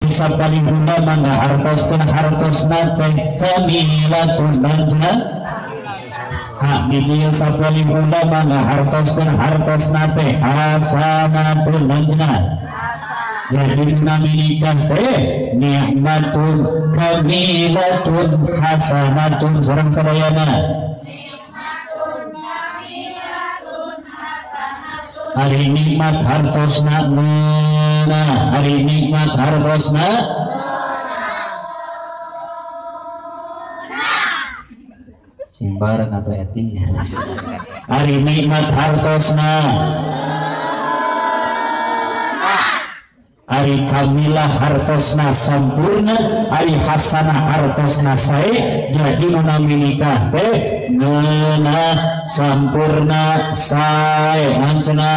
Ari sapalih ulama ngahartoskeun hartosna teh kamilatun manjna. Hak di dieu sapalih ulama ngahartoskeun hartosna teh hasanatun manjna. Jadi nami nikah teh nikmatun kamilatun hasanatun sareng sadayana. Ari nikmat hartosna ngeunah, ari nikmat hartosna sing bareng atau eti. Ari nikmat hartosna, ari kamilah hartosna sampurna, ari hasanah hartosna sae. Jadi nu nami nikah teh ngeunah sampurna sae mancena.